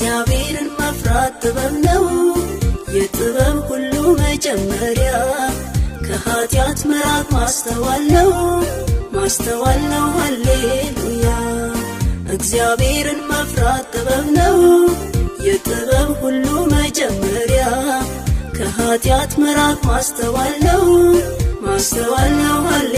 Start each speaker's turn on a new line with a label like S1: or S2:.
S1: እግዚአብሔርን መፍራት ጥበብ ነው፣ የጥበብ ሁሉ መጀመሪያ። ከኃጢአት መራቅ ማስተዋል ነው፣ ማስተዋል ነው። ሃሌሉያ። እግዚአብሔርን መፍራት ጥበብ ነው፣ የጥበብ ሁሉ መጀመሪያ። ከኃጢአት መራቅ ማስተዋል ነው፣ ማስተዋል ነው። ሃሌሉያ።